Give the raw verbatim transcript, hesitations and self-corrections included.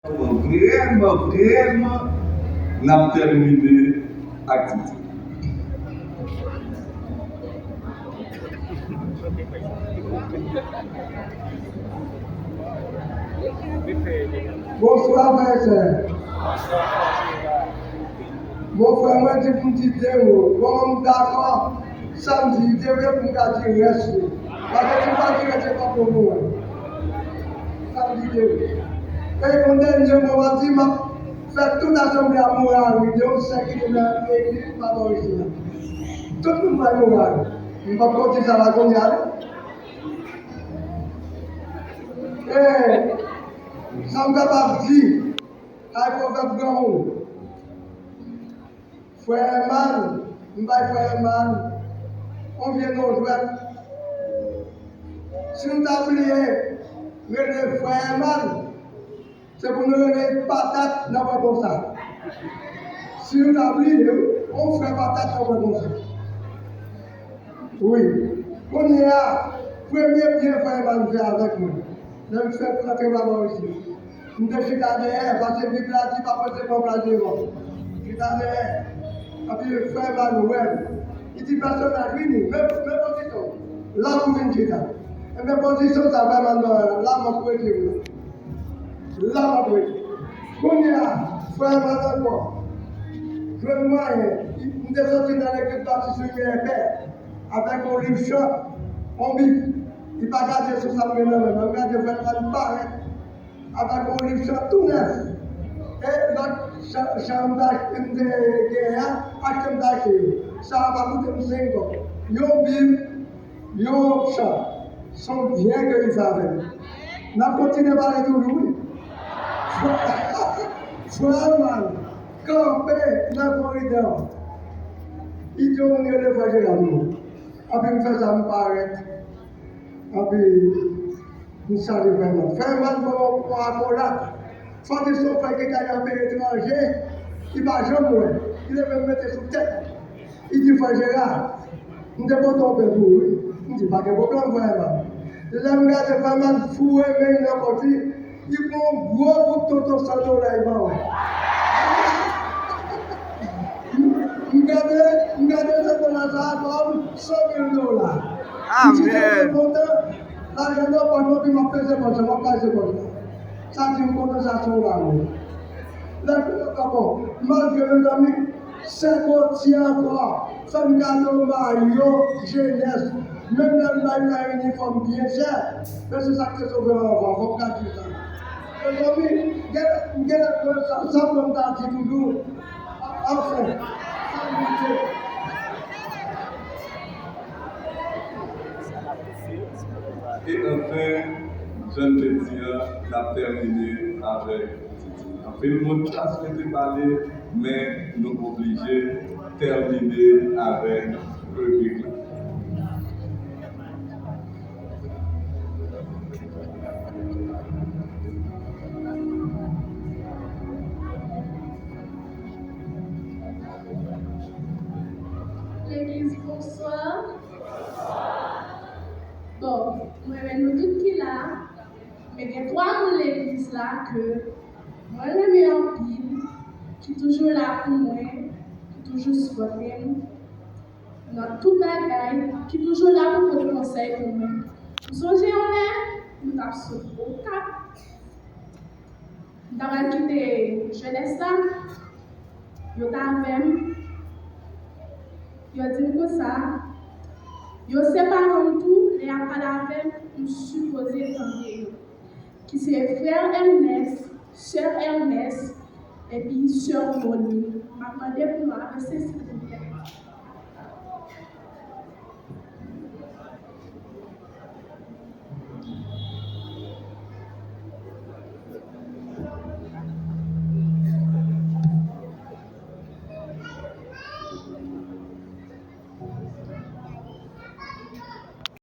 Vrèman, vrèman, n ap tèmine ak Titi. Bonswa, frè e sè. Bon, frè mwen di pou m di de mo. Bon, m dakò. Sa m di, li te vle pou m ka di rès li. Paske si m pa di rès, se pa bon pou mwen. Sa m di, li te vle. E yon dènye mo, m ap di, m ap fè tout asanble a Morari, de yon sè ki te nan legliz pa bò isi a. Tout moun bay Morari. M p ap konn di sa la kounye a, non. E sa m kapab di, ay pwovèb granmoun. Frè Èman, m bay frè Èman yon vye non jwèt. Si nou ta bliye rele frè Èman, se pou nou rele patat nan pwen konsa. Si nou ta bliye, wi, yon frè patat nan pwen konsa. Wi. Kounye a, premye byen frè Èman fè avèk mwen, lè m fèk rantre pa bò isi. M te chita dèyè, paske Bib la di pa pote kò w pral devan. Chita dèyè. Epi frè Èman wè m. Li di, pèsonaj, vini, men, men pozisyon w. La pou vin chita. Enben pozisyon sa, frè Èman, la m ap rete w la. La m ap rete. Kounye a, frè Èman ankò jwenn mwayen. M te soti nan legliz batis Limyè Pè avèk yon liv chan, yon Bib. Li pa gade sou sa m gen nan men mwen, m gade frè Èman parèt avèk yon liv chan tou nèf. E lòt chan, chan m te achte, m te genyen an, achte m te achte yo. Sa a pa koute m senk kòb. Yon Bib, yon chan. Se yon byen ke li fè avè m. N ap kontinye pale toujou, wi. Frè, frè Èman kanpe nan koridò. Li di yon moun rele frè Jera pou mwen. Epi m fè sa, m parèt. Epi m salye frè Èman. Frè Èman ban m yon akolad. Fò di se yon frè ki kay nan peyi etranje, ki pa janm wè. Li leve m mete sou tèt li. Li di, frè Jera, m te pote yon pen pou ou, wi. M di, pa gen pwoblèm, frè Èman. Lè m gade frè Èman foure men l nan pòch li, li pran yon gwo bout tonton san dola, li ban mwen. M gade, m gade san dola sa a kòm san mil dola. M di, tèlman kontan, lajan nan pòch mwen, epi m ap peze pòch la, m ap peze pòch la. Sa di m kontan, sa se yon lanmou. Lè fini ankò, malgre, mezanmi, sè Gotye ankò fè m kado mayo jenès, menm lè m bay nan inifòm byen chè, men se sa k te sove m anvan, fò m ka di sa. Mezanmi, gen, gen lè mwen sa, sa mwen ta di toujou, anfen, sa m di. E anfen, jan n te di a, n ap tèmine avèk Titi. Anpil moun ta swete pale, men nou oblije tèmine avèk replik la. Legliz, bonswa. Bon, mwen wè nou tout ki la, men gen twa moun legliz la ke mwen renmen anpil, ki toujou la pou mwen, ki toujou sipòte m nan tout bagay, ki toujou la pou pote konsèy pou mwen. M sonje yon lè, nou t ap sot Okap, m ta pral kite jenès la, yo t avè m, yo di m konsa, yo se paran m tou, lè y ap pale avè m, m sipoze tande yo. Ki se frè Ernest, sè Ernest, epi sè Moni. M ap mande pou nou avanse, silvouplè.